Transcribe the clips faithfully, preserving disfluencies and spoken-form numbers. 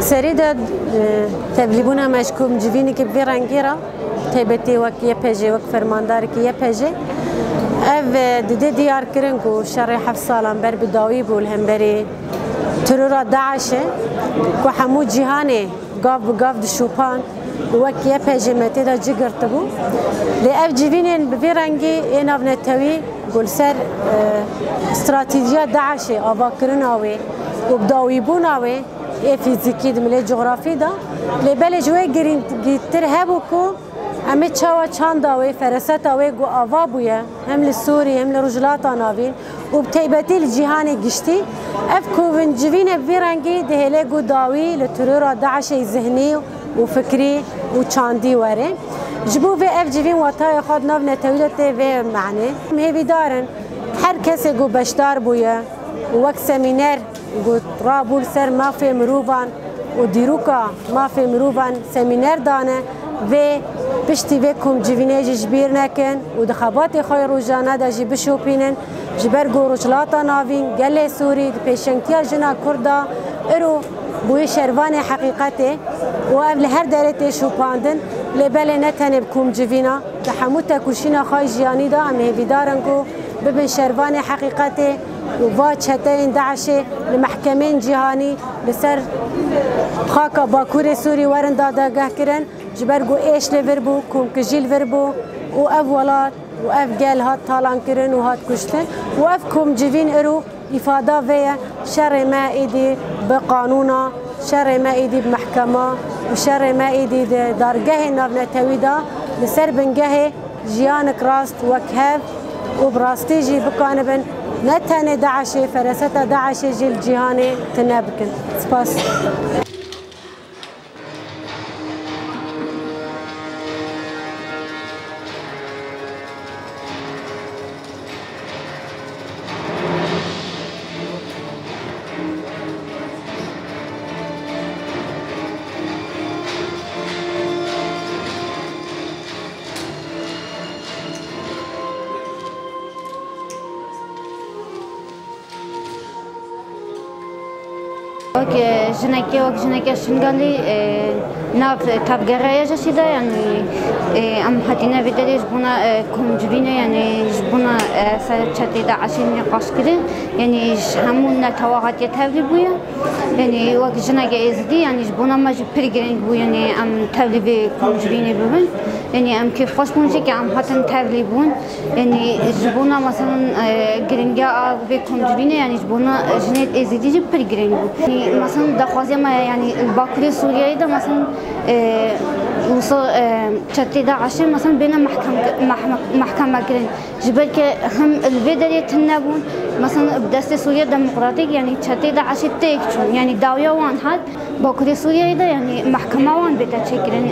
Serî de, e, tevlîbûna me ji komcivînekî bi vî rengî re, taybetî wek Y P J, wek fermandarekî Y P J, ev, e, dide diyar kirin ku şerê heft salan ber bi dawî bû li hemberî terora DAIŞê, ku hemû cîhanê gav bi gav dişopand û wek Y P J me tê de cî girtibû. Lê ev civînên bi vî rengî ê navnetewî ku li ser, e, stratejiya DAIŞê, avakirina wê û bi dawîbûna wê ê fîzîkî di milê cografî de, lê belê ji wê girîngîtir hebû ku em ê çawa çanda wê, fereseta wê ku ava bûye, hem li Sûrî hem li Rojhilata Navîn û bi taybetî li cîhanê giştî. Ev kovncivîne bi vî rengî dihêle ku dawî li terora DAIŞê zihnî û fikrî û çandî were. Ji bo vê ev civîn watayê xwe di nav netewî de tê vê manê. Em hêvîdar in her kesê ku beşdar bûye û wek semîner ku rabû li ser mafê mirovan û dîroka mafê mirovan semîner dane, vê piştî vê komcivînê jî ji bîr nekin û di xebatê xwe yê rojane de jî bişopînin. Ji ber ku Rojhilata Navîn, gelê Sûrî di pêşengtiya jina Kurd de îro bûye şervanê heqîqetê û ev li her derê tê şopandin, lê belê ne tenê bi komcivîna, di hemû tekoşîna xwe yê jiyanî de em hêvîdar in ku bibin şervanê heqîqetê û va çeteyên DAIŞê li mehkemeyên cîhanî li ser xaka Bakurê Sûrî werin dadegehkirin, ji ber ku êş li vir bû, komkujî li vir bû û ev welat û ev gel hat talankirin û hat kuştin û ev komcivîn îro îfada vê ye. Şerê me êdî bi qanûna, şerê me êdî bi mehkema û şerê me êdî di dargehên navnetewî de li ser bingehê jiyanek rast wek hev û bi rastî jî bikanibin ne tenê DAIŞê, fereseta DAIŞê jî li cîhanê tune bikin. Spas. Wek, e, jinekê, wek jineke Şingalî, e, nav tevgera YJŞ'ê de, yanî, e, em hatîne vê derê ji bona, e, komcivînê, yanî ji bona, e, ser çetê DAIŞ'ê nîqaş kirin, yanî ji hemû netewa hatiye tevlî bûye. Yanî wek jineke Êzidî, yanî ji bona me jî pir girîng bû, yanî em tevlî vê komcivînê bibin. Yanî em kêfxweş bûn jî ke em hatin tevlî bûn. Yanî ji bona, meselan, e, giringiya a vê komcivînê, yanî ji bona jinê Êzidî jî pir girîng bû. Yanî, meselan, daxwaziya me, yanî li Bakurê Sûriyeyê de, meselan, e, wisa, e, çetê DAIŞ'ê, meselan, bêne mehkem-, mehme-, mehkeme kirin. Ji ber ke him li vê derê tune bûn, meselan, bi destê Sûriya Demokratîk, yanî çetê DAIŞ'ê têk çûn, yanî dawiya wan hat, Bakurê Sûriyeyê de, yanî mehkema wan bête çêkirin.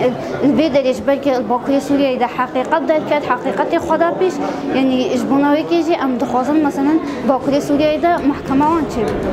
Li vê derê ji ber ke li Bakurê Sûriyeyê de heqîqet derket, heqîqetê xwe da pêş, yanî ji bona wê kê jî em dixwazin, meselan, Bakurê Sûriyeyê de mehkema wan çêbibe.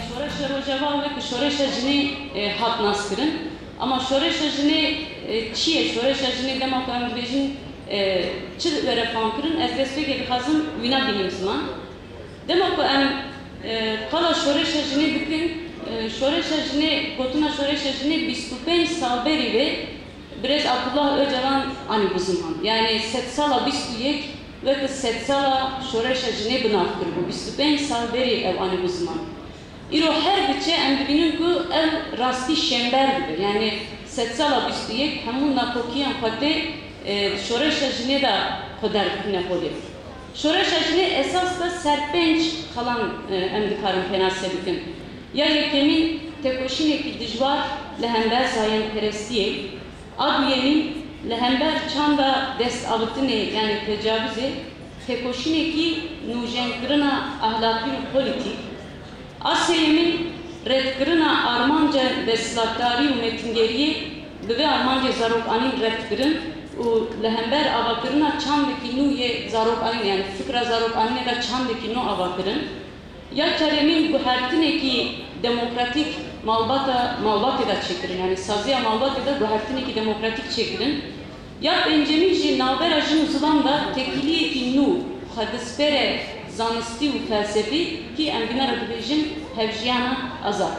Şoreşa Rojava wek şoreşa jinê, e, hat naskirin. Ama şoreşa jinê, e, çi ye? Şoreşa jinê dema ku em dibêjin, e, çi were famkirin, ez destpêkê dixwazim wîna bînim ziman. Dema ku em, e, qala şoreşa jinê dikin, e, şoreşa jinê, gotina şoreşa jinê bîst û pênc sal berî vê Birêz Abdullah Ocalan anî bû ziman. Yanî sedsala bîst û yek weke sedsala şoreşa jinê bi nav kiribû. Bîst û pênc sal berî ew anî bû ziman. Îro her biçe em dibînin ku ew rastî şênber dibe. Yanî sedsala bîst û yek hemû nakokiyan xwe tê, e, şoreşa jinê de xwe derdixîne holê. Şoreşa jinê esas de ser pênc xalan, e, em dikarin pênase bikin. Ya yekemîn, tekoşînekî dijwar li hember zayendperestiyê, a duyemîn, li hember çanda destavêtinê, yanî tecavizê, tekoşînekî nûjenkirina ahlakî û polîtîk, a sêyemîn, redkirina armanca desthilatdarî û metingeriyê, bi vê armancê zarokanîn red kirin û li hember avakirina çandekî nû yê zarokanîn, yanî fikra zarokanînê re çandekî nû avakirin. Ya çaremîn, guhertinekî demokratîk malbata, malbatê de çêkirin, yanî saziya malbatê de guhertinekî demokratîk çêkirin. Ya pêncemîn jî navbera jin û zilam de têkiliyekî nû, xwedisperê zanistî û felsefî, kî em vîna re dibêjin hevjiyana azad.